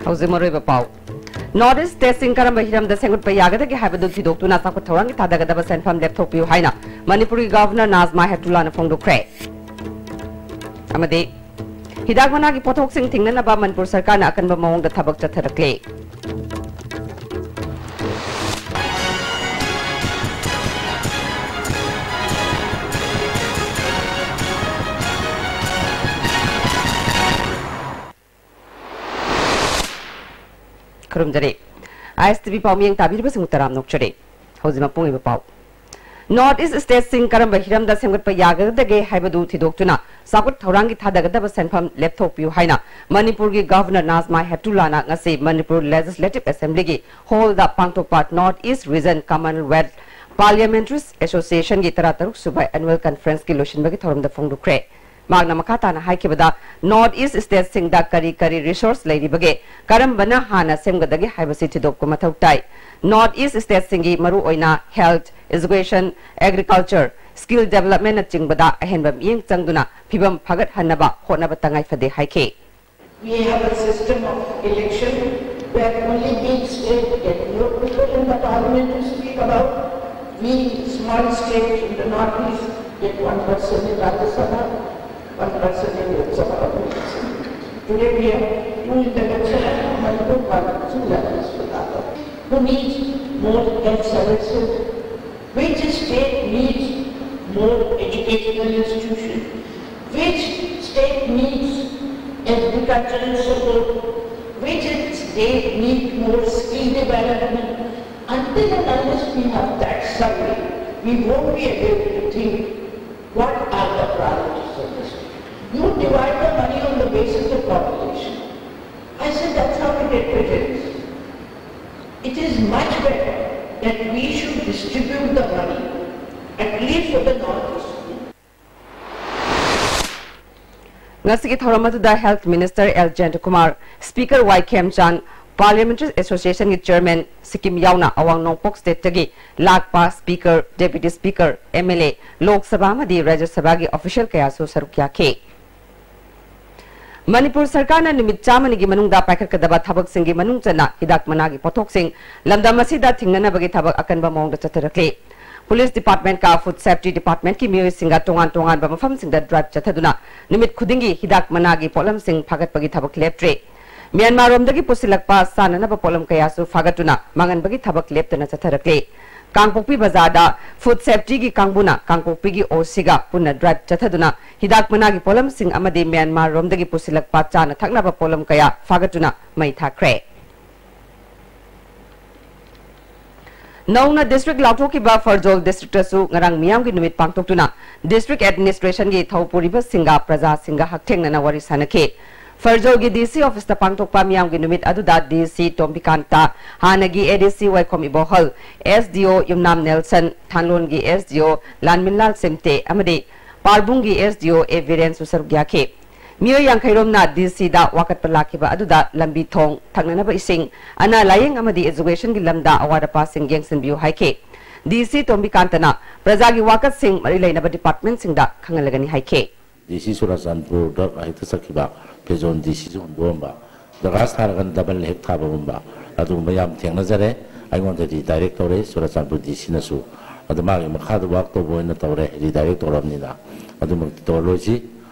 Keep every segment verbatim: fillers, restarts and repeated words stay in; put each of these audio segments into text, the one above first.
ꯍꯧꯖꯤꯛ ꯃꯔꯨꯑꯣꯏꯕ ꯄꯥꯎ꯫ North East state ꯁꯤꯡ ꯀꯔꯝꯕ ꯍꯤꯔꯝꯗ ꯁꯦꯝꯒꯠꯄ ꯌꯥꯒꯗꯒꯦ ꯍꯥꯏꯕꯗꯨ ꯊꯤꯗꯣꯛꯇꯨꯅ ꯆꯥꯎꯈꯠ ꯊꯧꯔꯥꯡꯒꯤ ꯊꯥꯗꯒꯗꯕ ꯁꯦꯟꯐꯝ ꯂꯦꯞꯊꯣꯛꯄꯤꯌꯨ ꯍꯥꯏꯅ ꯃꯅꯤꯄꯨꯔꯒꯤ Governor ꯅꯥꯖꯃꯥ ꯍꯦꯞꯇꯨꯂꯥꯅ ꯐꯣꯡꯗꯣꯛꯈ꯭ꯔꯦ꯫ ꯑꯃꯗꯤ ꯍꯤꯗꯥꯛ ꯃꯅꯥꯒꯤ ꯄꯣꯠꯊꯣꯛꯁꯤꯡ ꯊꯤꯡꯅꯅꯕ ꯃꯅꯤꯄꯨꯔ ꯁꯔꯀꯥꯔꯅ ꯑꯀꯟꯕ ꯃꯑꯣꯡꯗ ꯊꯕꯛ ꯆꯠꯊꯔꯛꯂꯦ꯫ ꯈꯨꯔꯨꯝꯖꯔꯤ꯫ ISTV ꯄꯥꯎꯃꯤꯌꯦꯡ ꯇꯥꯕꯤꯔꯤꯕꯁꯤꯡꯕꯨ ꯇꯔꯥꯝꯅ ꯑꯣꯛꯆꯔꯤ꯫ ꯍꯧꯖꯤꯛ ꯃꯄꯨꯡ ꯑꯣꯏꯕ ꯄꯥꯎ꯫ North East state ꯁꯤꯡ ꯀꯔꯝꯕ ꯍꯤꯔꯝꯗ ꯁꯦꯝꯒꯠꯄ ꯌꯥꯒꯗꯒꯦ ꯍꯥꯏꯕꯗꯨ ꯊꯤꯗꯣꯛꯇꯨꯅ ꯆꯥꯎꯈꯠ ꯊꯧꯔꯥꯡꯒꯤ ꯊꯥꯗꯒꯗꯕ ꯁꯦꯟꯐꯝ ꯂꯦꯞꯊꯣꯛꯄꯤꯌꯨ ꯍꯥꯏꯅ ꯃꯅꯤꯄꯨꯔꯒꯤ Governor ꯅꯥꯖꯃꯥ ꯍꯦꯞꯇꯨꯂꯥꯅ ꯉꯁꯤ ꯃꯅꯤꯄꯨꯔ Legislative Assemblyꯒꯤ hallꯗ ꯄꯥꯡꯊꯣꯛꯄ North East Region Commonwealth Parliamentary Associationꯒꯤ ꯇꯔꯥꯇꯔꯨꯛ ꯁꯨꯕ Annual Conferenceꯀꯤ ꯂꯣꯏꯁꯤꯟꯕꯒꯤ ꯊꯧꯔꯝꯗ ꯐꯣꯡꯗꯣꯛꯈ꯭ꯔꯦ꯫ ꯃꯍꯥꯛꯅ ꯃꯈꯥ ꯇꯥꯅ ꯍꯥꯏꯈꯤꯕꯗ, North East stateꯁꯤꯡꯗ ꯀꯔꯤ ꯀꯔꯤ resource ꯂꯩꯔꯤꯕꯒꯦ, ꯀꯔꯝꯕꯅ ꯍꯥꯟꯅ ꯁꯦꯝꯒꯗꯒꯦ ꯍꯥꯏꯕꯁꯤ ꯊꯤꯗꯣꯛꯄ ꯃꯊꯧ ꯇꯥꯏ꯫ North East stateꯁꯤꯡꯒꯤ ꯃꯔꯨꯑꯣꯏꯅ health, education, agriculture, skill developmentꯅꯆꯤꯡꯕꯗ ꯑꯍꯦꯟꯕ ꯃꯤꯠꯌꯦꯡ ꯆꯪꯗꯨꯅ ꯐꯤꯕꯝ ꯐꯒꯠꯍꯟꯅꯕ ꯍꯣꯠꯅꯕ ꯇꯉꯥꯏ ꯐꯗꯦ ꯍꯥꯏꯈꯤ꯫ We have a system of election where only big state get more people in the parliament to speak about. We small state in the northeast get one person in Rajya Sabha, one person in Lok Sabha. Today we have two in the Lok Sabha, Manipur one, similarly Sri Lanka. Who needs more health services? Which state needs more educational institution? Which state needs agricultural support? Which state needs more skill development? Until and unless we have that survey, we won't be able to think what are the priorities of this. You divide the money on the basis of population. I said that's how it, it is. It is much better that we should distribute the money, at least for the Northeast. ꯉꯁꯤꯒꯤ ꯊꯧꯔꯝ ꯑꯗꯨꯗ Health Minister L ꯖꯌꯟꯇꯀꯨꯃꯥꯔ, Speaker ꯋꯥꯏ ꯈꯦꯝꯆꯥꯟ, Parliamentary Associationꯒꯤ Chairman Sikkim ꯌꯥꯎꯅ ꯑꯋꯥꯡ ꯅꯣꯡꯄꯣꯛ stateꯇꯒꯤ ꯂꯥꯛꯄ Speaker, Deputy Speaker, MLA, Lok Sabha ꯑꯃꯗꯤ ꯔꯥꯖ꯭ꯌ ꯁꯚꯥꯒꯤ official ꯀꯌꯥꯁꯨ ꯁꯔꯨꯛ ꯌꯥꯈꯤ꯫ ꯃꯅꯤꯄꯨꯔ ꯁꯔꯀꯥꯔꯅ ꯅꯨꯃꯤꯠ ꯆꯥꯝꯃꯅꯤꯒꯤ ꯃꯅꯨꯡꯗ ꯄꯥꯏꯈꯠꯀꯗꯕ ꯊꯕꯛꯁꯤꯡꯒꯤ ꯃꯅꯨꯡ ꯆꯟꯅ ꯍꯤꯗꯥꯛ ꯃꯅꯥꯒꯤ ꯄꯣꯠꯊꯣꯛꯁꯤꯡ ꯂꯝꯗꯝ ꯑꯁꯤꯗ ꯊꯤꯡꯅꯅꯕꯒꯤ ꯊꯕꯛ ꯑꯀꯟꯕ ꯃꯑꯣꯡꯗ ꯆꯠꯊꯔꯛꯂꯤ꯫ Police Department ꯀ Food Safety Department ꯀꯤ ꯃꯤꯑꯣꯏꯁꯤꯡꯒ ꯇꯣꯉꯥꯟ ꯇꯣꯉꯥꯟꯕ ꯃꯐꯝꯁꯤꯡꯗ drive ꯆꯠꯊꯗꯨꯅ ꯅꯨꯃꯤꯠ ꯈꯨꯗꯤꯡꯒꯤ ꯍꯤꯗꯥꯛ ꯃꯅꯥꯒꯤ ꯄꯣꯠꯂꯝꯁꯤꯡ ꯐꯥꯒꯠꯄꯒꯤ ꯊꯕꯛ ꯂꯦꯞꯇ꯭ꯔꯤ꯫ ꯃ꯭ꯌꯥꯟꯃꯥꯔ ꯔꯣꯝꯗꯒꯤ ꯄꯨꯁꯤꯜꯂꯛꯄ ꯆꯥꯅꯅꯕ ꯄꯣꯠꯂꯝ ꯀꯌꯥꯁꯨ ꯐꯥꯒꯠꯇꯨꯅ ꯃꯥꯡꯍꯟꯕꯒꯤ ꯊꯕꯛ ꯂꯦꯞꯇꯅ ꯆꯠꯊꯔꯛꯂꯤ꯫ ꯀꯥꯡꯄꯣꯛꯄꯤ ꯕꯖꯥꯔꯗ Food Safety ꯒꯤ ꯀꯥꯡꯕꯨꯅ ꯀꯥꯡꯄꯣꯛꯄꯤꯒꯤ ꯑꯣ ꯁꯤ ꯒ ꯄꯨꯟꯅ drive ꯆꯠꯊꯗꯨꯅ ꯍꯤꯗꯥꯛ ꯃꯅꯥꯒꯤ ꯄꯣꯠꯂꯝꯁꯤꯡ ꯑꯃꯗꯤ ꯃ꯭ꯌꯥꯟꯃꯥꯔ ꯔꯣꯝꯗꯒꯤ ꯄꯨꯁꯤꯜꯂꯛꯄ ꯆꯥꯅ ꯊꯛꯅꯕ ꯄꯣꯠꯂꯝ ꯀꯌꯥ ꯐꯥꯒꯠꯇꯨꯅ ꯃꯩ ꯊꯥꯈ꯭ꯔꯦ꯫ ꯅꯧꯅ district ꯂꯥꯎꯊꯣꯛꯈꯤꯕ ꯐꯔꯖꯣꯜ district ꯇꯁꯨ ꯉꯔꯥꯡ ꯃꯤꯌꯥꯝꯒꯤ ꯅꯨꯃꯤꯠ ꯄꯥꯡꯊꯣꯛꯇꯨꯅ district administration ꯒꯤ ꯊꯧꯄꯨꯔꯤꯕꯁꯤꯡꯒ ꯄ꯭ꯔꯖꯥꯁꯤꯡꯒ ꯍꯛꯊꯦꯡꯅꯅ ꯋꯥꯔꯤ ꯁꯥꯅꯈꯤ꯫ ꯐꯔꯖꯣꯜꯒꯤ D C office ꯇ ꯄꯥꯡꯊꯣꯛꯄ ꯃꯤꯌꯥꯝꯒꯤ ꯅꯨꯃꯤꯠ ꯑꯗꯨꯗ D C ꯇꯣꯝꯕꯤꯀꯥꯟꯇ, ꯍꯥꯟꯅꯒꯤ A D C ꯋꯥꯏꯈꯣꯝ ꯏꯕꯣꯍꯜ, S D O ꯌꯨꯝꯅꯥꯝ ꯅꯦꯜꯁꯟ, ꯊꯥꯟꯂꯣꯟꯒꯤ S D O ꯂꯥꯟꯃꯤꯟꯂꯥꯜ ꯁꯤꯝꯇꯦ ꯑꯃꯗꯤ ꯄꯥꯔꯕꯨꯡꯒꯤ S D O A ꯕꯤꯔꯦꯟꯁꯨ ꯁꯔꯨꯛ ꯌꯥꯈꯤ꯫ ꯃꯤꯑꯣꯏ ꯌꯥꯡꯈꯩ ꯔꯣꯝꯅ D C ꯗ ꯋꯥꯀꯠꯄ ꯂꯥꯛꯈꯤꯕ ꯑꯗꯨꯗ ꯂꯝꯕꯤ ꯊꯣꯡ, ꯊꯛꯅꯅꯕ ꯏꯁꯤꯡ, ꯑꯅꯥ ꯂꯥꯌꯦꯡ ꯑꯃꯗꯤ education ꯒꯤ ꯂꯝꯗ ꯑꯋꯥꯠ ꯑꯄꯥꯁꯤꯡ ꯌꯦꯡꯁꯤꯟꯕꯤꯌꯨ ꯍꯥꯏꯈꯤ꯫ D C ꯇꯣꯝꯕꯤꯀꯥꯟꯇꯅ ꯄ꯭ꯔꯖꯥꯒꯤ ꯋꯥꯀꯠꯁꯤꯡ ꯃꯔꯤ ꯂꯩꯅꯕ department ꯁꯤꯡꯗ ꯈꯪꯍꯜꯂꯒꯅꯤ ꯍꯥꯏꯈꯤ꯫ D C ꯆꯨꯔꯥꯆꯥꯟꯄꯨꯔꯗ ꯍꯦꯛꯇ ꯆꯠꯈꯤꯕ, ꯐꯦꯖꯣꯟ D C ꯁꯨ ꯍꯨꯟꯗꯣꯛꯑꯝꯕ, ꯗꯔꯈꯥꯁ ꯊꯥꯔꯒꯅ double ꯍꯦꯛ ꯊꯥꯕꯒꯨꯝꯕ, ꯑꯗꯨꯒꯨꯝꯕ ꯌꯥꯝ ꯊꯦꯡꯅꯖꯔꯦ꯫ ꯑꯩꯉꯣꯟꯗ redirect ꯇꯧꯔꯦ ꯆꯨꯔꯥꯆꯥꯟꯄꯨꯔ D C ꯅꯁꯨ꯫ ꯑꯗꯨ ꯃꯥꯒꯤ ꯃꯈꯥꯗ work ꯇꯧꯕ ꯑꯣꯏꯅ ꯇꯧꯔꯦ, redirect ꯇꯧꯔꯕꯅꯤꯅ꯫ ꯑꯗꯨꯃꯛꯇꯤ ꯇꯧꯔꯔꯣꯏꯁꯤ꯫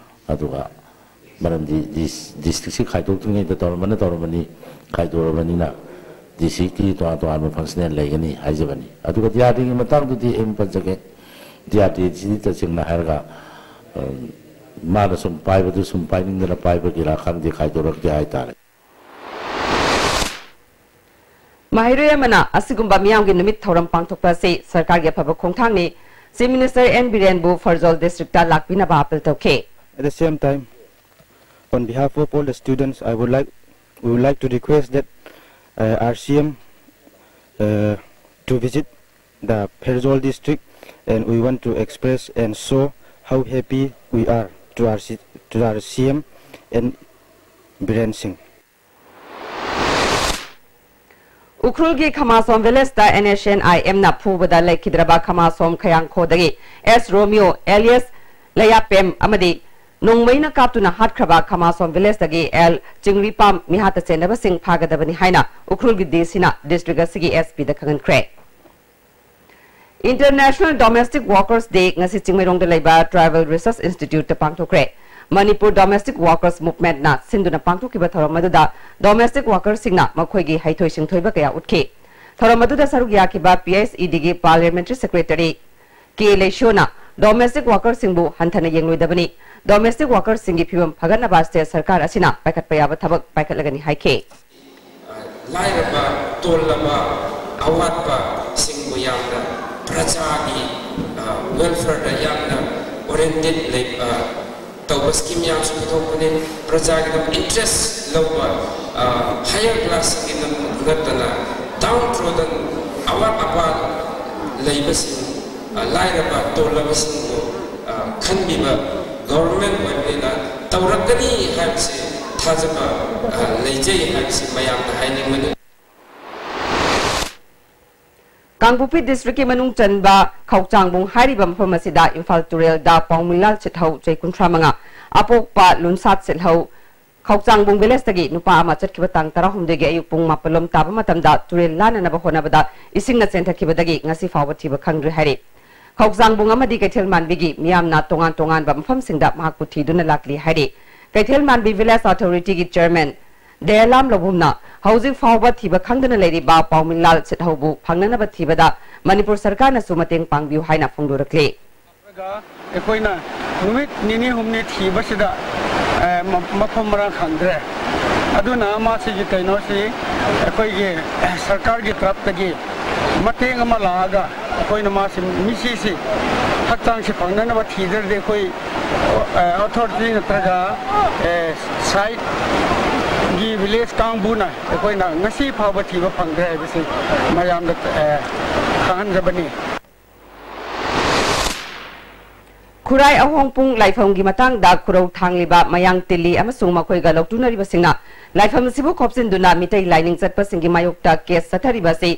ꯑꯗꯨꯒ ꯃꯔꯝꯗꯤ ꯗꯤꯁ-, district ꯁꯤ ꯈꯥꯏꯗꯣꯛꯇ꯭ꯔꯤꯉꯩꯗ ꯇꯧꯔꯝꯕꯅ ꯇꯧꯔꯝꯕꯅꯤ, ꯈꯥꯏꯗꯣꯛꯂꯕꯅꯤꯅ district ꯀꯤ ꯇꯣꯉꯥꯟ ꯇꯣꯉꯥꯟꯕ functional ꯂꯩꯒꯅꯤ ꯍꯥꯏꯖꯕꯅꯤ꯫ ꯑꯗꯨꯒ D R D ꯒꯤ ꯃꯇꯥꯡꯗꯨꯗꯤ ꯑꯩ ꯑꯃꯨꯛ ꯄꯟꯖꯒꯦ꯫ D R D ꯁꯤꯗꯤ ꯇꯁꯦꯡꯅ ꯍꯥꯏꯔꯒ, ꯑ, ꯃꯥꯅ ꯁꯨꯝ ꯄꯥꯏꯕꯗꯨ ꯁꯨꯝ ꯄꯥꯏꯅꯤꯡꯗꯅ ꯄꯥꯏꯕꯒꯤꯔꯥ ꯈꯪꯗꯦ, ꯈꯥꯏꯗꯣꯔꯛꯇꯦ ꯍꯥꯏꯇꯥꯔꯦ꯫ ꯃꯍꯩꯔꯣꯏ ꯑꯃꯅ ꯑꯁꯤꯒꯨꯝꯕ ꯃꯤꯌꯥꯝꯒꯤ ꯅꯨꯃꯤꯠ ꯊꯧꯔꯝ ꯄꯥꯡꯊꯣꯛꯄ ꯑꯁꯤ ꯁꯔꯀꯥꯔꯒꯤ ꯑꯐꯕ ꯈꯣꯡꯊꯥꯡꯅꯤ꯫ Chief Minister N ꯕꯤꯔꯦꯟꯕꯨ ꯐꯔꯖꯣꯜ district ꯇ ꯂꯥꯛꯄꯤꯅꯕ appeal ꯇꯧꯈꯤ꯫ At the same time, on behalf of all the students, I would like, we would like to request that, uh, our C M, uh, to visit the Pherzawl district, and we want to express and show how happy we are to our C-, to our C M and Biren Singh. ꯎꯈ꯭ꯔꯨꯜꯒꯤ ꯈꯃꯥꯁꯣꯝ village ꯇ N S C N I M ꯅ ꯐꯨꯕꯗ ꯂꯩꯈꯤꯗ꯭ꯔꯕ ꯈꯃꯥꯁꯣꯝ ꯈꯌꯥꯡꯈꯣꯗꯒꯤ S ꯔꯣꯃꯤꯌꯣ alias ꯂꯩꯌꯥꯄꯦꯝ ꯑꯃꯗꯤ ꯅꯣꯡꯃꯩꯅ ꯀꯥꯞꯇꯨꯅ ꯍꯥꯠꯈ꯭ꯔꯕ ꯈꯃꯥꯁꯣꯝ ꯚꯤꯂꯦꯖꯇꯒꯤ L ꯆꯤꯡꯔꯤꯄꯥꯝ ꯃꯤꯍꯥꯠꯇ ꯆꯦꯟꯅꯕꯁꯤꯡ ꯐꯥꯒꯗꯕꯅꯤ ꯍꯥꯏꯅ ꯎꯈ꯭ꯔꯨꯜꯒꯤ ꯗꯤ ꯁꯤꯅ district ꯑꯁꯤꯒꯤ ꯑꯦꯁ ꯄꯤꯗ ꯈꯪꯍꯟꯈ꯭ꯔꯦ꯫ International Domestic Workers Day ꯉꯁꯤ ꯆꯤꯡꯃꯩꯔꯣꯡꯗ ꯂꯩꯕ Tribal Research Instituteꯇ ꯄꯥꯡꯊꯣꯛꯈ꯭ꯔꯦ꯫ Manipur Domestic Workers Movementꯅ ꯁꯤꯟꯗꯨꯅ ꯄꯥꯡꯊꯣꯛꯈꯤꯕ ꯊꯧꯔꯝ ꯑꯗꯨꯗ domestic workerꯁꯤꯡꯅ ꯃꯈꯣꯏꯒꯤ ꯍꯩꯊꯣꯏ ꯁꯤꯡꯊꯣꯏꯕ ꯀꯌꯥ ꯎꯠꯈꯤ꯫ ꯊꯧꯔꯝ ꯑꯗꯨꯗ ꯁꯔꯨꯛ ꯌꯥꯈꯤꯕ P H E ꯗꯤꯒꯤ Parliamentary Secretary ꯀꯦ ꯂꯩꯁꯣꯅ domestic workerꯁꯤꯡꯕꯨ ꯍꯟꯊꯅ ꯌꯦꯡꯂꯣꯏꯗꯕꯅꯤ, domestic workerꯁꯤꯡꯒꯤ ꯐꯤꯕꯝ ꯐꯒꯠꯅꯕ state ꯁꯔꯀꯥꯔ ꯑꯁꯤꯅ ꯄꯥꯏꯈꯠꯄ ꯌꯥꯕ ꯊꯕꯛ ꯄꯥꯏꯈꯠꯂꯒꯅꯤ ꯍꯥꯏꯈꯤ꯫ ꯂꯥꯏꯔꯕ, ꯇꯣꯜꯂꯕ, ꯑꯋꯥꯠꯄꯁꯤꯡꯕꯨ ꯌꯥꯝꯅ ꯄ꯭ꯔꯖꯥꯒꯤ ꯋꯦꯜꯐꯤꯌꯔꯗ ꯌꯥꯝꯅ ꯑꯣꯔꯤꯌꯦꯟꯇꯦꯠ ꯂꯩꯕ ꯇꯧꯕ ꯁ꯭ꯀꯤꯝ ꯌꯥꯝꯁꯨ ꯄꯨꯊꯣꯛꯄꯅꯤ꯫ ꯄ꯭ꯔꯖꯥꯒꯤꯗꯃꯛ ꯏꯟꯇꯔꯦꯁ ꯂꯧꯕ ꯍꯥꯌꯔ ꯀ꯭ꯂꯥꯁꯁꯤꯡꯒꯤꯗꯃꯛ ꯅꯠꯇꯅ ꯗꯥꯎꯟ ꯇ꯭ꯔꯣꯗꯟ ꯑꯋꯥꯠ ꯑꯄꯥ ꯂꯩꯕꯁꯤꯡ, ꯂꯥꯏꯔꯕ ꯇꯣꯜꯂꯕꯁꯤꯡꯕꯨ ꯈꯟꯕꯤꯕ ꯒꯣꯚꯔꯟꯃꯦꯟꯠ ꯑꯣꯏꯕꯅꯤꯅ ꯇꯧꯔꯛꯀꯅꯤ ꯍꯥꯏꯕꯁꯤ ꯊꯥꯖꯕ ꯂꯩꯖꯩ ꯍꯥꯏꯕꯁꯤ ꯃꯌꯥꯝꯗ ꯍꯥꯏꯅꯤꯡꯕꯅꯤ꯫ ꯀꯥꯡꯄꯣꯛꯄꯤ ꯗꯤꯁꯇ꯭ꯔꯤꯛꯀꯤ ꯃꯅꯨꯡ ꯆꯟꯕ ꯈꯧꯆꯥꯡꯕꯨꯡ ꯍꯥꯏꯔꯤꯕ ꯃꯐꯝ ꯑꯁꯤꯗ ꯏꯝꯐꯥꯜ ꯇꯨꯔꯦꯜꯗ ꯄꯥꯎꯃꯤꯂꯥꯜ ꯁꯤꯠꯍꯧ, ꯆꯍꯤ ꯀꯨꯟꯊ꯭ꯔꯥ ꯃꯉꯥ, ꯑꯄꯣꯛꯄ ꯂꯨꯟꯁꯥꯠ ꯁꯤꯠꯍꯧ, ꯈꯧꯆꯥꯡꯕꯨꯡ ꯚꯤꯂꯦꯖꯇꯒꯤ ꯅꯨꯄꯥ ꯑꯃ ꯆꯠꯈꯤꯕ ꯇꯥꯡ ꯇꯔꯥꯍꯨꯝꯗꯣꯏꯒꯤ ꯑꯌꯨꯛ ꯄꯨꯡ ꯃꯥꯄꯜꯂꯣꯝ ꯇꯥꯕ ꯃꯇꯝꯗ ꯇꯨꯔꯦꯜ ꯂꯥꯟꯅꯅꯕ ꯍꯣꯠꯅꯕꯗ ꯏꯁꯤꯡꯅ ꯆꯦꯟꯊꯈꯤꯕꯗꯒꯤ ꯉꯁꯤ ꯐꯥꯎꯕ ꯊꯤꯕ ꯈꯪꯗ꯭ꯔꯤ ꯍꯥꯏꯔꯤ꯫ ꯈꯧꯆꯥꯡꯕꯨꯡ ꯑꯃꯗꯤ ꯀꯩꯊꯦꯜ ꯃꯥꯟꯕꯤꯒꯤ ꯃꯤꯌꯥꯝꯅ ꯇꯣꯉꯥꯟ ꯇꯣꯉꯥꯟꯕ ꯃꯐꯝꯁꯤꯡꯗ ꯃꯍꯥꯛꯄꯨ ꯊꯤꯗꯨꯅ ꯂꯥꯛꯂꯤ ꯍꯥꯏꯔꯤ꯫ ꯀꯩꯊꯦꯜ ꯃꯥꯟꯕꯤ ꯚꯤꯂꯦꯖ ꯑꯣꯊꯣꯔꯤꯇꯤꯒꯤ ꯆꯤꯌꯔꯃꯦꯟ ꯗꯌꯥꯂꯥꯝ ꯂꯧꯕꯨꯝꯅ ꯍꯧꯖꯤꯛ ꯐꯥꯎꯕ ꯊꯤꯕ ꯈꯪꯗꯅ ꯂꯩꯔꯤꯕ ꯄꯥꯎꯃꯤꯂꯥꯜ ꯁꯤꯠꯍꯧꯕꯨ ꯐꯪꯅꯅꯕ ꯊꯤꯕꯗ ꯃꯅꯤꯄꯨꯔ ꯁꯔꯀꯥꯔꯅꯁꯨ ꯃꯇꯦꯡ ꯄꯥꯡꯕꯤꯌꯨ ꯍꯥꯏꯅ ꯐꯣꯡꯗꯣꯔꯛꯂꯤ꯫ ꯑꯩꯈꯣꯏꯅ ꯅꯨꯃꯤꯠ ꯅꯤꯅꯤ ꯍꯨꯝꯅꯤ ꯊꯤꯕꯁꯤꯗ ꯃꯐꯝ ꯃꯔꯥꯡ ꯈꯪꯗ꯭ꯔꯦ꯫ ꯑꯗꯨꯅ ꯃꯥꯁꯤꯒꯤ ꯀꯩꯅꯣꯁꯤ ꯑꯩꯈꯣꯏꯒꯤ ꯁꯔꯀꯥꯔꯒꯤ ꯇꯔꯞꯇꯒꯤ ꯃꯇꯦꯡ ꯑꯃ ꯂꯥꯛꯑꯒ ꯑꯩꯈꯣꯏꯅ ꯃꯥꯁꯤ, ꯃꯤꯁꯤꯁꯤ ꯍꯛꯆꯥꯡꯁꯤ ꯐꯪꯅꯅꯕ ꯊꯤꯗ꯭ꯔꯗꯤ ꯑꯩꯈꯣꯏ ꯑꯣꯊꯣꯔꯤꯇꯤ ꯅꯠꯇ꯭ꯔꯒ ꯁꯥꯏꯠꯀꯤ ꯚꯤꯂꯦꯖ ꯀꯥꯡꯕꯨꯅ ꯑꯩꯈꯣꯏꯅ ꯉꯁꯤ ꯐꯥꯎꯕ ꯊꯤꯕ ꯐꯪꯗ꯭ꯔꯦ ꯍꯥꯏꯕꯁꯤ ꯃꯌꯥꯝꯗ ꯈꯪꯍꯟꯖꯕꯅꯤ꯫ ꯈꯨꯔꯥꯏ ꯑꯍꯣꯡꯄꯨꯡ ꯂꯥꯏꯐꯝꯒꯤ ꯃꯇꯥꯡꯗ ꯈꯨꯔꯧ ꯊꯥꯡꯂꯤꯕ ꯃꯌꯥꯡ ꯇꯤꯜꯂꯤ ꯑꯃꯁꯨꯡ ꯃꯈꯣꯏꯒ ꯂꯧꯇꯨꯅꯔꯤꯕꯁꯤꯡꯅ ꯂꯥꯏꯐꯝ ꯑꯁꯤꯕꯨ ꯈꯣꯞꯆꯤꯟꯗꯨꯅ ꯃꯤꯇꯩ ꯂꯥꯏꯅꯤꯡ ꯆꯠꯄꯁꯤꯡꯒꯤ ꯃꯥꯌꯣꯛꯇ ꯀꯦꯁ ꯆꯠꯊꯔꯤꯕ ꯑꯁꯤ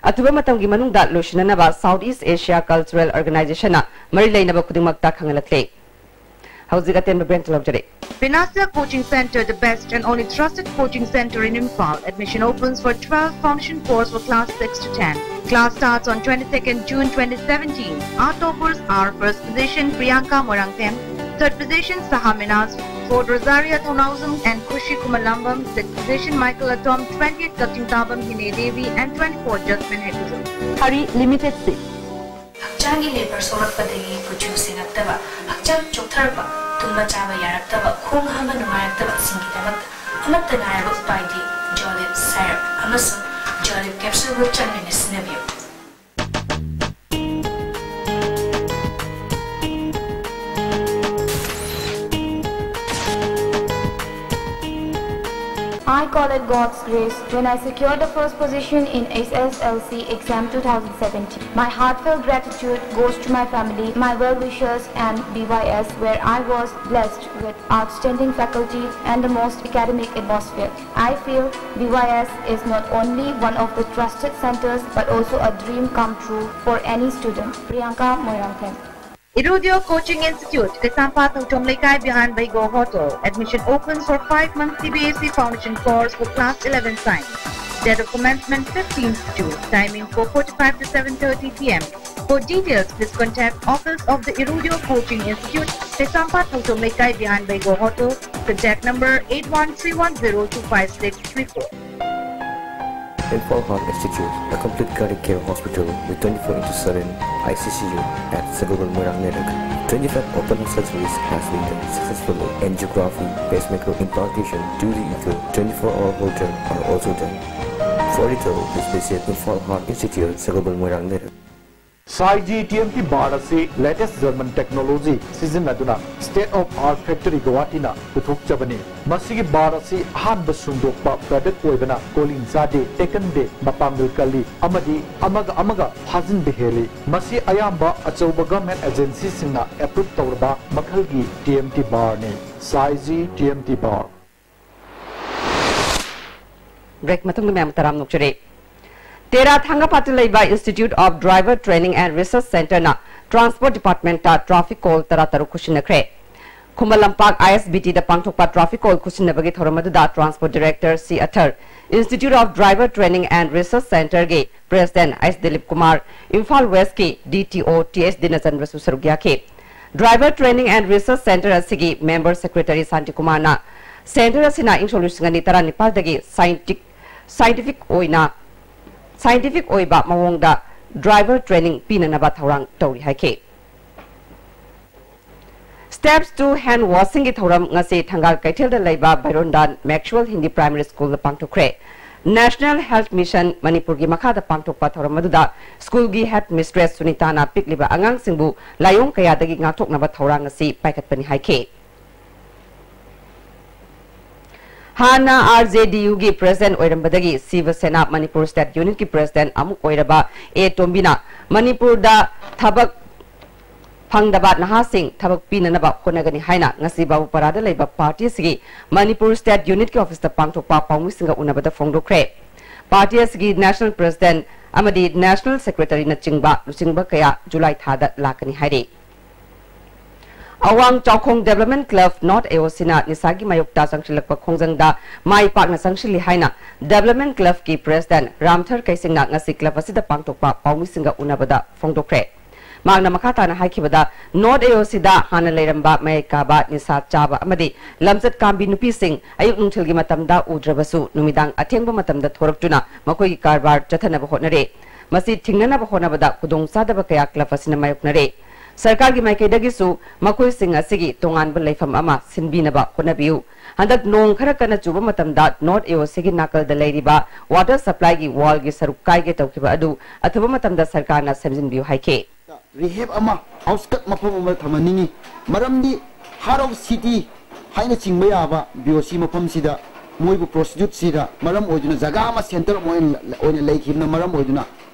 ꯑꯊꯨꯕ ꯃꯇꯝꯒꯤ ꯃꯅꯨꯡꯗ ꯂꯣꯏꯁꯤꯟꯅꯅꯕ South East Asia Cultural Organizationꯅ ꯃꯔꯤ ꯂꯩꯅꯕ ꯈꯨꯗꯤꯡꯃꯛꯇ ꯈꯪꯍꯜꯂꯛꯂꯤ꯫ ꯍꯧꯖꯤꯛ ꯑꯇꯦꯟꯕ break ꯂꯧꯖꯔꯤ꯫ Pinasa Coaching Center, the best and only trusted coaching center in Imphal. Admission opens for twelve foundation course for class six to ten. Class starts on twenty-second June twenty seventeen. Our toppers are first position Priyanka Moirangthem, third position Saha Minas, fourth Rosaria Thounaojam and Khushi Kumalambam, sixth position Michael Atom, twentieth Kakchingtabam Hine Devi and twenty-fourth Jasmine Hekuzum. Hari limited seat. ꯍꯛꯆꯥꯡꯒꯤ labour ꯁꯣꯛꯂꯛꯄꯗꯒꯤ ꯀꯨꯆꯨ ꯁꯦꯡꯉꯛꯇꯕ, ꯍꯛꯆꯥꯡ ꯆꯣꯛꯊꯔꯛꯄ, ꯇꯨꯝꯕ ꯆꯥꯕ ꯌꯥꯔꯛꯇꯕ, ꯈꯣꯡ ꯍꯥꯝꯕ ꯅꯨꯡꯉꯥꯏꯔꯛꯇꯕꯁꯤꯡꯒꯤꯗꯃꯛꯇ ꯑꯃꯠꯇ ꯉꯥꯏꯔꯕ ꯎꯄꯥꯏꯗꯤ ꯖꯣꯂꯤꯞ ꯁꯥꯏꯔꯞ ꯑꯃꯁꯨꯡ ꯖꯣꯂꯤꯞ ꯀꯦꯞꯁꯨꯜꯕꯨ ꯆꯥꯡ ꯅꯥꯏꯅ ꯁꯤꯖꯤꯟꯅꯕꯤꯌꯨ꯫ I call it God's grace when I secured the first position in S S L C exam two thousand seventeen. My heartfelt gratitude goes to my family, my well-wishers and B Y S, where I was blessed with outstanding faculty and the most academic atmosphere. I feel B Y S is not only one of the trusted centers but also a dream come true for any student. Priyanka Moirangthem. Irudio Coaching Institute, Kaisampathu Thongthom Leikai behind Baigo Hotel. Admission opens for five months C B S E Foundation course for class eleven science. Date of commencement fifteenth June. Timing four forty-five to seven thirty p m. For details, please contact office of the Irudio Coaching Institute, Kaisampathu Thongthom Leikai behind Baigo Hotel. Contact number eight one three one zero two five six three four. Imphal Heart Institute, a complete cardiac care hospital with twenty-four into seven I C C U at Sagolbal Moirang Leirik. Twenty-five open heart surgeries has been done successfully. Angiography, pacemaker implantation, two D echo, twenty-four hour holter are also done. For detail, please visit Imphal Heart Institute, Sagolbal Moirang Leirik. ꯁꯥꯏꯖꯤ T M T bar ꯑꯁꯤ latest German technology ꯁꯤꯖꯤꯟꯅꯗꯨꯅ state of art factory ꯒꯨꯋꯥꯍꯥꯇꯤꯅ ꯄꯨꯊꯣꯛꯆꯕꯅꯤ꯫ ꯃꯁꯤꯒꯤ bar ꯑꯁꯤ ꯑꯍꯥꯟꯕ ꯁꯨꯡꯗꯣꯛꯄ product ꯑꯣꯏꯕꯅ calling ꯆꯥꯗꯦ, ꯇꯦꯛꯀꯟꯗꯦ, ꯃꯄꯥꯡꯒꯜ ꯀꯜꯂꯤ ꯑꯃꯗꯤ ꯑꯃꯒ ꯑꯃꯒ ꯐꯥꯖꯤꯟꯕ ꯍꯦꯜꯂꯤ꯫ ꯃꯁꯤ ꯑꯌꯥꯝꯕ ꯑꯆꯧꯕ ꯒꯚꯔꯟꯃꯦꯟꯠ ꯑꯦꯖꯦꯟꯁꯤꯁꯤꯡꯅ ꯑꯦꯄ꯭ꯔꯨꯚ ꯇꯧꯔꯕ ꯃꯈꯜꯒꯤ ꯇꯤ ꯑꯦꯝ ꯇꯤ ꯕꯥꯔꯅꯤ꯫ ꯁꯥꯏꯖꯤ T M T bar. Break ꯃꯇꯨꯡꯗ ꯃꯌꯥꯝ ꯇꯔꯥꯝꯅ ꯑꯣꯛꯆꯔꯤ꯫ ꯇꯦꯔꯥ ꯊꯥꯡꯒꯄꯥꯠꯇ ꯂꯩꯕ Institute of Driver Training and Research Centreꯅ Transport Departmentꯇ traffic call ꯇꯔꯥꯇꯔꯨꯛ ꯈꯨꯠꯁꯤꯟꯅꯈ꯭ꯔꯦ꯫ Khuman Lampak I S B T ꯗ ꯄꯥꯡꯊꯣꯛꯄ traffic code ꯈꯨꯠꯁꯤꯟꯅꯕꯒꯤ ꯊꯧꯔꯝ ꯑꯗꯨꯗ Transport Director C ꯑꯊꯔ, Institute of Driver Training and Research Centre ꯒꯤ President S Dilip Kumar, Imphal West ꯀꯤ D T O T H ꯗꯤꯅꯆꯟꯗ꯭ꯔꯁꯨ ꯁꯔꯨꯛ ꯌꯥꯈꯤ꯫ Driver Training and Research Centre ꯑꯁꯤꯒꯤ Member Secretary ꯁꯥꯟꯇꯤ ꯀꯨꯃꯥꯔꯅ Centre ꯑꯁꯤꯅ ꯏꯪ ꯁꯣꯛ ꯂꯤꯁꯤꯡ ꯑꯅꯤ ꯇꯔꯥꯅꯤꯄꯥꯜꯗꯒꯤ scientific, scientific ꯑꯣꯏꯅ, scientific ꯑꯣꯏꯕ ꯃꯑꯣꯡꯗ driver training ꯄꯤꯅꯅꯕ ꯊꯧꯔꯥꯡ ꯇꯧꯔꯤ ꯍꯥꯏꯈꯤ꯫ Steps to Hand Washing ꯒꯤ ꯊꯧꯔꯝ ꯉꯁꯤ ꯊꯪꯒꯥꯜ ꯀꯩꯊꯦꯜꯗ ꯂꯩꯕ ꯚꯩꯔꯣꯟꯗꯥꯟ Maxwell Hindi Primary School ꯗ ꯄꯥꯡꯊꯣꯛꯈ꯭ꯔꯦ꯫ National Health Mission ꯃꯅꯤꯄꯨꯔꯒꯤ ꯃꯈꯥꯗ ꯄꯥꯡꯊꯣꯛꯄ ꯊꯧꯔꯝ ꯑꯗꯨꯗ school ꯒꯤ head mistress ꯁꯨꯅꯤꯇꯥꯅ ꯄꯤꯛꯂꯤꯕ ꯑꯉꯥꯡꯁꯤꯡꯕꯨ ꯂꯥꯏꯑꯣꯡ ꯀꯌꯥꯗꯒꯤ ꯉꯥꯛꯊꯣꯛꯅꯕ ꯊꯧꯔꯥꯡ ꯑꯁꯤ ꯄꯥꯏꯈꯠꯄꯅꯤ ꯍꯥꯏꯈꯤ꯫ ꯍꯥꯟꯅ R J D U ꯒꯤ President ꯑꯣꯏꯔꯝꯕꯗꯒꯤ ꯁꯤꯕ ꯁꯦꯅꯥ ꯃꯅꯤꯄꯨꯔ State Unit ꯀꯤ President ꯑꯃꯨꯛ ꯑꯣꯏꯔꯕ ꯑꯦ ꯇꯣꯝꯕꯤꯅ ꯃꯅꯤꯄꯨꯔꯗ ꯊꯕꯛ ꯐꯪꯗꯕ ꯅꯍꯥꯁꯤꯡ ꯊꯕꯛ ꯄꯤꯅꯅꯕ ꯍꯣꯠꯅꯒꯅꯤ ꯍꯥꯏꯅ ꯉꯁꯤ ꯕꯥꯕꯨꯄꯥꯔꯥꯗ ꯂꯩꯕ party ꯑꯁꯤꯒꯤ ꯃꯅꯤꯄꯨꯔ State Unit ꯀꯤ office ꯇ ꯄꯥꯡꯊꯣꯛꯄ ꯄꯥꯎꯃꯤꯁꯤꯡꯒ ꯎꯅꯕꯗ ꯐꯣꯡꯗꯣꯛꯈ꯭ꯔꯦ꯫ Party ꯑꯁꯤꯒꯤ National President ꯑꯃꯗꯤ National Secretary ꯅꯆꯤꯡꯕ ꯂꯨꯆꯤꯡꯕ ꯀꯌꯥ ꯖꯨꯂꯥꯏ ꯊꯥꯗ ꯂꯥꯛꯀꯅꯤ ꯍꯥꯏꯔꯤ꯫ ꯑꯋꯥꯡ ꯆꯥꯎꯈꯣꯡ Development Club, North A O C ꯅ ꯅꯤꯁꯥꯒꯤ ꯃꯥꯌꯣꯛꯇ ꯆꯪꯁꯤꯜꯂꯛꯄ ꯈꯣꯡꯖꯪꯗ ꯃꯥꯏ ꯄꯥꯛꯅ ꯆꯪꯁꯤꯜꯂꯤ ꯍꯥꯏꯅ Development Club ꯀꯤ President ꯔꯥꯝꯊꯔ ꯀꯩꯁꯤꯡꯅ ꯉꯁꯤ club ꯑꯁꯤꯗ ꯄꯥꯡꯊꯣꯛꯄ ꯄꯥꯎꯃꯤꯁꯤꯡꯒ ꯎꯅꯕꯗ ꯐꯣꯡꯗꯣꯛꯈ꯭ꯔꯦ꯫ ꯃꯍꯥꯛꯅ ꯃꯈꯥ ꯇꯥꯅ ꯍꯥꯏꯈꯤꯕꯗ, North A O C ꯗ ꯍꯥꯟꯅ ꯂꯩꯔꯝꯕ ꯃꯌꯥꯏ ꯀꯥꯕ ꯅꯤꯁꯥ ꯆꯥꯕ ꯑꯃꯗꯤ ꯂꯝꯆꯠ ꯀꯥꯝꯕꯤ ꯅꯨꯄꯤꯁꯤꯡ ꯑꯌꯨꯛ ꯅꯨꯡꯊꯤꯜꯒꯤ ꯃꯇꯝꯗ ꯎꯗ꯭ꯔꯕꯁꯨ ꯅꯨꯃꯤꯗꯥꯡ ꯑꯊꯦꯡꯕ ꯃꯇꯝꯗ ꯊꯣꯔꯛꯇꯨꯅ ꯃꯈꯣꯏꯒꯤ ꯀꯔꯕꯥꯔ ꯆꯠꯊꯅꯕ ꯍꯣꯠꯅꯔꯦ꯫ ꯃꯁꯤ ꯊꯤꯡꯅꯅꯕ ꯍꯣꯠꯅꯕꯗ ꯈꯨꯗꯣꯡꯆꯥꯗꯕ ꯀꯌꯥ club ꯑꯁꯤꯅ ꯃꯥꯌꯣꯛꯅꯔꯦ꯫ ꯁꯔꯀꯥꯔꯒꯤ ꯃꯥꯏꯀꯩꯗꯒꯤꯁꯨ ꯃꯈꯣꯏꯁꯤꯡ ꯑꯁꯤꯒꯤ ꯇꯣꯉꯥꯟꯕ ꯂꯩꯐꯝ ꯑꯃ ꯁꯤꯟꯕꯤꯅꯕ ꯍꯣꯠꯅꯕꯤꯌꯨ꯫ ꯍꯟꯗꯛ ꯅꯣꯡ ꯈꯔ ꯀꯟꯅ ꯆꯨꯕ ꯃꯇꯝꯗ North A O C ꯒꯤ ꯅꯥꯀꯜꯗ ꯂꯩꯔꯤꯕ water supply ꯒꯤ wall ꯒꯤ ꯁꯔꯨꯛ ꯀꯥꯏꯒꯦ ꯇꯧꯈꯤꯕ ꯑꯗꯨ ꯑꯊꯨꯕ ꯃꯇꯝꯗ ꯁꯔꯀꯥꯔꯅ ꯁꯦꯝꯖꯤꯟꯕꯤꯌꯨ ꯍꯥꯏꯈꯤ꯫ Rehab ꯑꯃ, outskirt ꯃꯐꯝ ꯑꯃꯗ ꯊꯝꯍꯟꯅꯤꯡꯉꯤ꯫ ꯃꯔꯝꯗꯤ heart of city ꯍꯥꯏꯅ ꯆꯤꯡꯕ ꯌꯥꯕ B O C ꯃꯐꯝꯁꯤꯗ ꯃꯣꯏꯕꯨ prostitute ꯁꯤꯗ ꯃꯔꯝ ꯑꯣꯏꯗꯨꯅ ꯖꯒꯥ ꯑꯃ center ꯑꯃ ꯑꯣꯏꯅ, ꯑꯣꯏꯅ ꯂꯩꯈꯤꯕꯅ ꯃꯔꯝ ꯑꯣꯏꯗꯨꯅ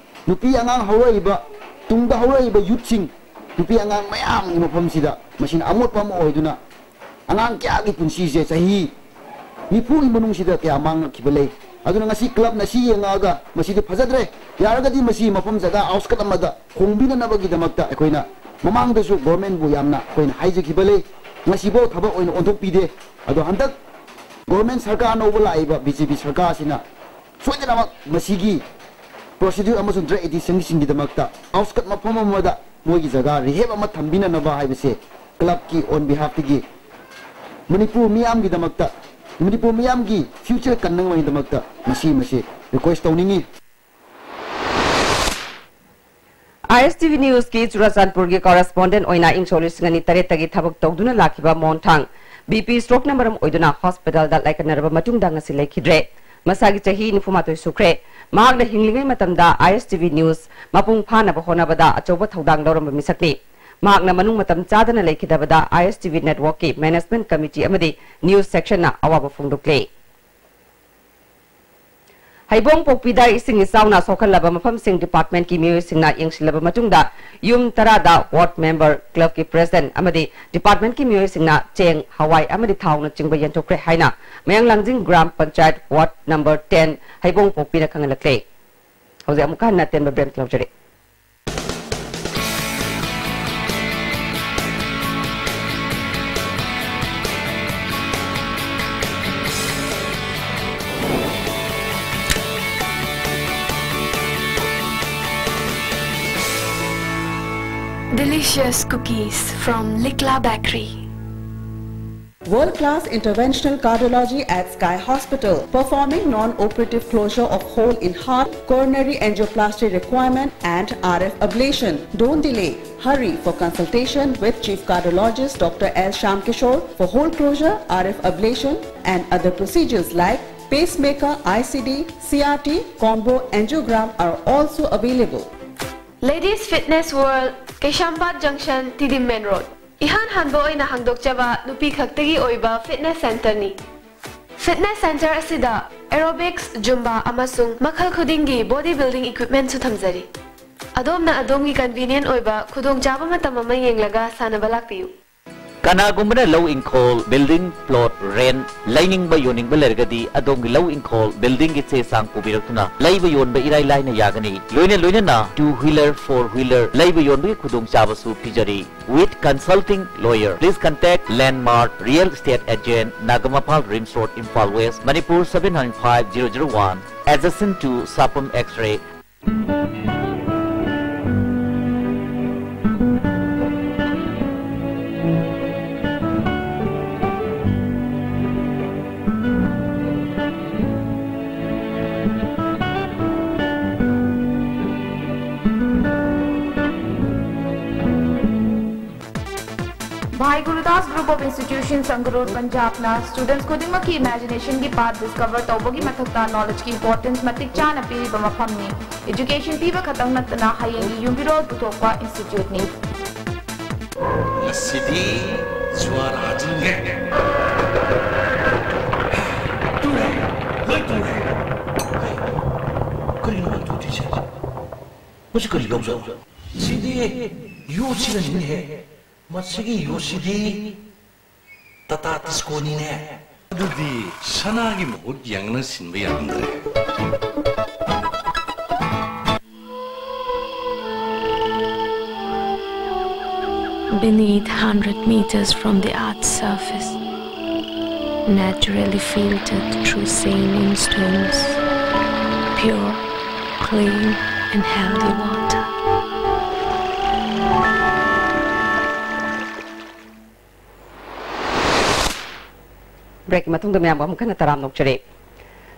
ꯅꯨꯄꯤ ꯑꯉꯥꯡ ꯍꯧꯔꯛꯏꯕ, ꯇꯨꯡꯗ ꯍꯧꯔꯛꯏꯕ youth ꯁꯤꯡ, ꯅꯨꯄꯤ ꯑꯉꯥꯡ ꯃꯌꯥꯝꯒꯤ ꯃꯐꯝꯁꯤꯗ ꯃꯁꯤꯅ ꯑꯃꯣꯠꯄ ꯑꯃ ꯑꯣꯏꯗꯨꯅ ꯑꯉꯥꯡ ꯀꯌꯥꯒꯤ ꯄꯨꯟꯁꯤꯁꯦ ꯆꯍꯤ ꯅꯤꯐꯨꯒꯤ ꯃꯅꯨꯡꯁꯤꯗ ꯀꯌꯥ ꯃꯥꯡꯂꯛꯈꯤꯕ ꯂꯩ꯫ ꯑꯗꯨꯅ ꯉꯁꯤ club ꯅ ꯁꯤ ꯌꯦꯡꯉꯛꯑꯒ ꯃꯁꯤꯗꯤ ꯐꯖꯗ꯭ꯔꯦ, ꯌꯥꯔꯒꯗꯤ ꯃꯁꯤ ꯃꯐꯝ ꯖꯒꯥ outskirt ꯑꯃꯗ ꯍꯣꯡꯕꯤꯅꯅꯕꯒꯤꯗꯃꯛꯇ ꯑꯩꯈꯣꯏꯅ ꯃꯃꯥꯡꯗꯁꯨ government ꯕꯨ ꯌꯥꯝꯅ ꯑꯩꯈꯣꯏꯅ ꯍꯥꯏꯖꯈꯤꯕ ꯂꯩ꯫ ꯉꯁꯤꯐꯥꯎ ꯊꯕꯛ ꯑꯣꯏꯅ ꯑꯣꯟꯊꯣꯛꯄꯤꯗꯦ꯫ ꯑꯗꯣ ꯍꯟꯗꯛ ꯒꯣꯔꯃꯦꯟ ꯁꯔꯀꯥꯔ ꯑꯅꯧꯕ ꯂꯥꯛꯏꯕ ꯕꯤ ꯖꯦ ꯄꯤ ꯁꯔꯀꯥꯔꯁꯤꯅ ꯁꯣꯏꯗꯅꯃꯛ ꯃꯁꯤꯒꯤ ꯄ꯭ꯔꯣꯁꯤꯗ꯭ꯌꯨꯔ ꯑꯃꯁꯨꯡ ꯗ꯭ꯔꯒ ꯑꯦꯗꯤꯛꯁꯟꯒꯤꯁꯤꯡꯒꯤꯗꯃꯛꯇ ꯑꯥꯎꯠꯁꯀꯠ ꯃꯐꯝ ꯑꯃꯗ ꯃꯣꯏꯒꯤ ꯖꯒꯥ ꯔꯤꯍꯦꯞ ꯑꯃ ꯊꯝꯕꯤꯅꯅꯕ ꯍꯥꯏꯕꯁꯦ ꯀ꯭ꯂꯕꯀꯤ ꯑꯣꯟ ꯕꯤꯍꯥꯐꯇꯒꯤ ꯃꯅꯤꯄꯨꯔ ꯃꯤꯌꯥꯝꯒꯤꯗꯃꯛꯇ, ꯃꯅꯤꯄꯨꯔ ꯃꯤꯌꯥꯝꯒꯤ ꯐ꯭ꯌꯨꯆꯔ ꯀꯟꯅꯉꯥꯏꯒꯤꯗꯃꯛꯇ ꯃꯁꯤ ꯃꯁꯤ ꯔꯤꯀ꯭ꯋꯦꯁ ꯇꯧꯅꯤꯡꯉꯤ꯫ ꯑꯥꯏ ꯑꯦꯁ ꯇꯤ ꯚꯤ ꯅ꯭ꯌꯨꯁꯀꯤ ꯆꯨꯔꯥꯆꯥꯟꯄꯨꯔꯒꯤ ꯀꯣꯔꯦꯁꯄꯣꯟꯗꯦꯟꯠ ꯑꯣꯏꯅ ꯏꯪ ꯁꯣꯛ ꯂꯤꯁꯤꯡ ꯑꯅꯤ ꯇꯔꯦꯠꯇꯒꯤ ꯊꯕꯛ ꯇꯧꯗꯨꯅ ꯂꯥꯛꯈꯤꯕ ꯃꯣꯟꯊꯥꯡ ꯕꯤ ꯄꯤ ꯁ꯭ꯇ꯭ꯔꯣꯛꯅ ꯃꯔꯝ ꯑꯣꯏꯗꯨꯅ ꯍꯣꯁꯄꯤꯇꯥꯜꯗ ꯂꯥꯏꯀꯠꯅꯔꯕ ꯃꯇꯨꯡꯗ ꯉꯁꯤ ꯂꯩꯈꯤꯗ꯭ꯔꯦ꯫ ꯃꯁꯥꯒꯤ ꯆꯍꯤ ꯅꯤꯐꯨ ꯃꯥꯊꯣꯏ ꯁꯨꯈ꯭ꯔꯦ꯫ ꯃꯍꯥꯛꯅ ꯍꯤꯡꯂꯤꯉꯩ ꯃꯇꯝꯗ ꯑꯥꯏ ꯑꯦꯁ ꯇꯤ ꯚꯤ ꯅ꯭ꯌꯨꯁ ꯃꯄꯨꯡ ꯐꯥꯅꯕ ꯍꯣꯠꯅꯕꯗ ꯑꯆꯧꯕ ꯊꯧꯗꯥꯡ ꯂꯧꯔꯝꯕ ꯃꯤꯁꯛꯅꯤ꯫ ꯃꯍꯥꯛꯅ ꯃꯅꯨꯡ ꯃꯇꯝ ꯆꯥꯗꯅ ꯂꯩꯈꯤꯗꯕꯗ ꯑꯥꯏ ꯑꯦꯁ ꯇꯤ ꯚꯤ ꯅꯦꯠꯋꯥꯔꯛꯀꯤ ꯃꯦꯅꯦꯖꯃꯦꯟꯠ ꯀꯃꯤꯇꯤ ꯑꯃꯗꯤ ꯅ꯭ꯌꯨꯁ ꯁꯦꯛꯁꯟꯅ ꯑꯋꯥꯕ ꯐꯣꯡꯗꯣꯛꯂꯦ꯫ ꯍꯩꯕꯣꯡꯄꯣꯛꯄꯤꯗ ꯏꯁꯤꯡ ꯏꯆꯥꯎꯅ ꯁꯣꯛꯍꯜꯂꯕ ꯃꯐꯝꯁꯤꯡ ꯗꯤꯄꯥꯔꯠꯃꯦꯟꯠꯀꯤ ꯃꯤꯑꯣꯏꯁꯤꯡꯅ ꯌꯦꯡꯁꯤꯜꯂꯕ ꯃꯇꯨꯡꯗ ꯌꯨꯝ ꯇꯔꯥꯗ ꯋꯥꯔꯗ ꯃꯦꯝꯕꯔ, ꯀ꯭ꯂꯕꯀꯤ ꯄ꯭ꯔꯦꯁꯤꯗꯦꯟꯠ ꯑꯃꯗꯤ ꯗꯤꯄꯥꯔꯠꯃꯦꯟꯠꯀꯤ ꯃꯤꯑꯣꯏꯁꯤꯡꯅ ꯆꯦꯡ, ꯍꯋꯥꯏ ꯑꯃꯗꯤ ꯊꯥꯎꯅꯆꯤꯡꯕ ꯌꯦꯟꯊꯣꯛꯈ꯭ꯔꯦ ꯍꯥꯏꯅ ꯃꯌꯥꯡ ꯂꯥꯡꯖꯤꯡ gram panchayat ward number ten ꯍꯩꯕꯣꯡꯄꯣꯛꯄꯤꯅ ꯈꯪꯍꯜꯂꯛꯂꯦ꯫ ꯍꯧꯖꯤꯛ ꯑꯃꯨꯛꯀ ꯍꯟꯅ ꯑꯇꯦꯟꯕ ꯕ꯭ꯔꯦꯛ ꯂꯧꯖꯔꯤ꯫ Delicious cookies from Likla Bakery. World-class interventional cardiology at Sky Hospital, performing non-operative closure of hole in heart, coronary angioplasty requirement, and R F ablation. Don't delay. Hurry for consultation with Chief Cardiologist Doctor L Shyam Kishore for hole closure, R F ablation, and other procedures like pacemaker, I C D, C R T, combo angiogram are also available. Ladies Fitness World, Keshwpad Junction, T D Main Road. ꯏꯍꯥꯟ ꯍꯥꯟꯕ ꯑꯣꯏꯅ ꯍꯥꯡꯗꯣꯛꯆꯕ ꯅꯨꯄꯤ ꯈꯛꯇꯒꯤ ꯑꯣꯏꯕ fitness centreꯅꯤ꯫ Fitness centre ꯑꯁꯤꯗ aerobics, Zumba ꯑꯃꯁꯨꯡ ꯃꯈꯜ ꯈꯨꯗꯤꯡꯒꯤ body building equipmentꯁꯨ ꯊꯝꯖꯔꯤ꯫ ꯑꯗꯣꯝꯅ ꯑꯗꯣꯝꯒꯤ convenient ꯑꯣꯏꯕ ꯈꯨꯗꯣꯡꯆꯥꯕ ꯃꯇꯝ ꯑꯃ ꯌꯦꯡꯂꯒ ꯁꯥꯟꯅꯕ ꯂꯥꯛꯄꯤꯌꯨ꯫ ꯀꯅꯥꯒꯨꯝꯕꯅ ꯂꯧ ꯏꯪꯈꯣꯜ, building plot, rent ꯂꯩꯅꯤꯡꯕ ꯌꯣꯟꯅꯤꯡꯕ ꯂꯩꯔꯒꯗꯤ ꯑꯗꯣꯝꯒꯤ ꯂꯧ ꯏꯪꯈꯣꯜ, buildingꯒꯤ ꯆꯦ ꯆꯥꯡ ꯄꯨꯕꯤꯔꯛꯇꯨꯅ ꯂꯩꯕ ꯌꯣꯟꯕ ꯏꯔꯥꯏ ꯂꯥꯏꯅ ꯌꯥꯒꯅꯤ꯫ ꯂꯣꯏꯅ ꯂꯣꯏꯅꯅ two wheeler, four wheeler ꯂꯩꯕ ꯌꯣꯟꯕꯒꯤ ꯈꯨꯗꯣꯡꯆꯥꯕꯁꯨ ꯄꯤꯖꯔꯤ꯫ With consulting lawyer, please contact Landmark Real Estate Agent, Nagamapal Rims Road, Imphal West, Manipur seven nine five zero zero one, adjacent to Sapum X-ray. Bhai Gurudas Group of Institutions, Sangrur, Punjabꯅ students ꯈꯨꯗꯤꯡꯃꯛꯀꯤ imaginationꯒꯤ path discover ꯇꯧꯕꯒꯤ ꯃꯊꯛꯇ knowledgeꯀꯤ importance ꯃꯇꯤꯛ ꯆꯥꯅ ꯄꯤꯔꯤꯕ ꯃꯐꯝꯅꯤ꯫ Education ꯄꯤꯕ ꯈꯛꯇꯪ ꯅꯠꯇꯅ ꯍꯌꯦꯡꯒꯤ ꯌꯨꯝꯕꯤꯔꯣꯜ ꯄꯨꯊꯣꯛꯄ instituteꯅꯤ꯫ ꯉꯁꯤꯗꯤ ꯖꯨꯋꯥꯔ ꯍꯥꯖꯤꯟꯒꯦ꯫ ꯇꯨꯔꯦ, ꯂꯣꯏ ꯇꯨꯔꯦ꯫ ꯀꯔꯤꯅꯣ ꯇꯨꯗ꯭ꯔꯤꯁꯦ? ꯃꯁꯤ ꯀꯔꯤ ꯌꯥꯎꯖꯥꯠꯅꯣ? ꯁꯤꯗꯤ ꯌꯣꯠꯁꯤꯅꯅꯤꯅꯦꯍꯦ꯫ ꯃꯁꯤꯒꯤ ꯌꯣꯠꯁꯤꯗꯤ ꯇꯥꯇꯥ ꯇꯤꯁꯀꯣꯅꯤꯅꯦ꯫ ꯑꯗꯨꯗꯤ ꯁꯅꯥꯒꯤ ꯃꯍꯨꯠ ꯌꯥꯡꯅ ꯁꯤꯟꯕ ꯌꯥꯔꯝꯗ꯭ꯔꯦ꯫ Beneath, hundred meters from the earth's surface, naturally filtered through saline stones, pure, clean, and healthy water. Breakꯀꯤ ꯃꯇꯨꯡꯗ ꯃꯌꯥꯝꯕꯨ ꯑꯃꯨꯛ ꯍꯟꯅ ꯇꯔꯥꯝꯅ ꯑꯣꯛꯆꯔꯤ꯫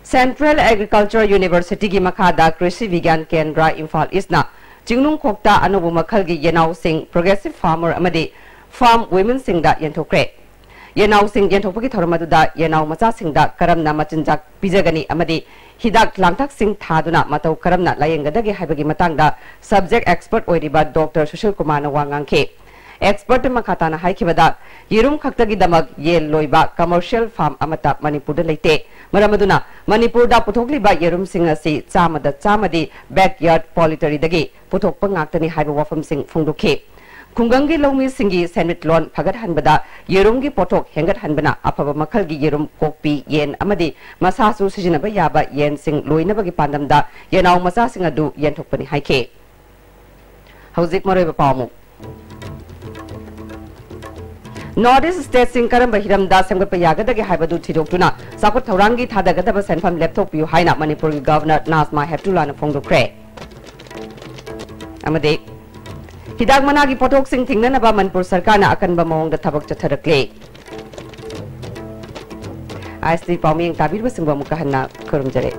Central Agriculture Universityꯒꯤ ꯃꯈꯥꯗ ꯀ꯭ꯔꯤꯁꯤ ꯕꯤꯒ꯭ꯌꯥꯟ ꯀꯦꯟꯗ꯭ꯔ ꯏꯝꯐꯥꯜ ꯏꯁꯅ ꯆꯤꯡꯅꯨꯡꯈꯣꯛꯇ ꯑꯅꯧꯕ ꯃꯈꯜꯒꯤ ꯌꯦꯅꯥꯎꯁꯤꯡ, progressive farmer ꯑꯃꯗꯤ farm womenꯁꯤꯡꯗ ꯌꯦꯟꯊꯣꯛꯈ꯭ꯔꯦ꯫ ꯌꯦꯅꯥꯎꯁꯤꯡ ꯌꯦꯟꯊꯣꯛꯄꯒꯤ ꯊꯧꯔꯝ ꯑꯗꯨꯗ ꯌꯦꯅꯥꯎ ꯃꯆꯥꯁꯤꯡꯗ ꯀꯔꯝꯅ ꯃꯆꯤꯟꯖꯥꯛ ꯄꯤꯖꯒꯅꯤ ꯑꯃꯗꯤ ꯍꯤꯗꯥꯛ ꯂꯥꯡꯊꯛꯁꯤꯡ ꯊꯥꯗꯨꯅ ꯃꯇꯧ ꯀꯔꯝꯅ ꯂꯥꯌꯦꯡꯒꯗꯒꯦ ꯍꯥꯏꯕꯒꯤ ꯃꯇꯥꯡꯗ subject expert ꯑꯣꯏꯔꯤꯕ ꯗꯣꯛꯇꯔ ꯁꯨꯁꯤꯜ ꯀꯨꯃꯥꯔꯅ ꯋꯥ ꯉꯥꯡꯈꯤ꯫ Expert ꯃꯈꯥ ꯇꯥꯅ ꯍꯥꯏꯈꯤꯕꯗ, ꯌꯦꯔꯨꯝ ꯈꯛꯇꯒꯤꯗꯃꯛ ꯌꯦꯟ ꯂꯣꯏꯕ commercial farm ꯑꯃꯠꯇ ꯃꯅꯤꯄꯨꯔꯗ ꯂꯩꯇꯦ꯫ ꯃꯔꯝ ꯑꯗꯨꯅ ꯃꯅꯤꯄꯨꯔꯗ ꯄꯨꯊꯣꯛꯂꯤꯕ ꯌꯦꯔꯨꯝꯁꯤꯡ ꯑꯁꯤ ꯆꯥꯝꯃꯗ ꯆꯥꯝꯃꯗꯤ backyard poultryꯗꯒꯤ ꯄꯨꯊꯣꯛꯄ ꯉꯥꯛꯇꯅꯤ ꯍꯥꯏꯕ ꯋꯥꯐꯝꯁꯤꯡ ꯐꯣꯡꯗꯣꯛꯈꯤ꯫ ꯈꯨꯡꯒꯪꯒꯤ ꯂꯧꯃꯤꯁꯤꯡꯒꯤ ꯁꯦꯟꯃꯤꯠꯂꯣꯟ ꯐꯒꯠꯍꯟꯕꯗ ꯌꯦꯔꯨꯝꯒꯤ ꯄꯣꯠꯊꯣꯛ ꯍꯦꯟꯒꯠꯍꯟꯕꯅ ꯑꯐꯕ ꯃꯈꯜꯒꯤ ꯌꯦꯔꯨꯝ ꯀꯣꯛꯄꯤ ꯌꯦꯟ ꯑꯃꯗꯤ ꯃꯁꯥꯁꯨ ꯁꯤꯖꯤꯟꯅꯕ ꯌꯥꯕ ꯌꯦꯟꯁꯤꯡ ꯂꯣꯏꯅꯕꯒꯤ ꯄꯥꯟꯗꯝꯗ ꯌꯦꯅꯥꯎ ꯃꯆꯥꯁꯤꯡ ꯑꯗꯨ ꯌꯦꯟꯊꯣꯛꯄꯅꯤ ꯍꯥꯏꯈꯤ꯫ ꯍꯧꯖꯤꯛ ꯃꯔꯨꯑꯣꯏꯕ ꯄꯥꯎ ꯑꯃꯨꯛ꯫ North East stateꯁꯤꯡ ꯀꯔꯝꯕ ꯍꯤꯔꯝꯗ ꯁꯦꯝꯒꯠꯄ ꯌꯥꯒꯗꯒꯦ ꯍꯥꯏꯕꯗꯨ ꯊꯤꯗꯣꯛꯇꯨꯅ ꯆꯥꯎꯈꯠ ꯊꯧꯔꯥꯡꯒꯤ ꯊꯥꯗꯒꯗꯕ ꯁꯦꯟꯐꯝ ꯂꯦꯞꯊꯣꯛꯄꯤꯌꯨ ꯍꯥꯏꯅ ꯃꯅꯤꯄꯨꯔꯒꯤ Governor ꯅꯥꯖꯃꯥ ꯍꯦꯞꯇꯨꯂꯥꯅ ꯐꯣꯡꯗꯣꯛꯈ꯭ꯔꯦ꯫ ꯑꯃꯗꯤ ꯍꯤꯗꯥꯛ ꯃꯅꯥꯒꯤ ꯄꯣꯠꯊꯣꯛꯁꯤꯡ ꯊꯤꯡꯅꯅꯕ ꯃꯅꯤꯄꯨꯔ ꯁꯔꯀꯥꯔꯅ ꯑꯀꯟꯕ ꯃꯑꯣꯡꯗ ꯊꯕꯛ ꯆꯠꯊꯔꯛꯂꯦ꯫ ꯑꯥꯏ ꯑꯦꯁ ꯇꯤ ꯄꯥꯎꯃꯤꯌꯦꯡ ꯇꯥꯕꯤꯔꯤꯕꯁꯤꯡꯕꯨ ꯑꯃꯨꯛꯀ ꯍꯟꯅ ꯈꯨꯔꯨꯝꯖꯔꯤ꯫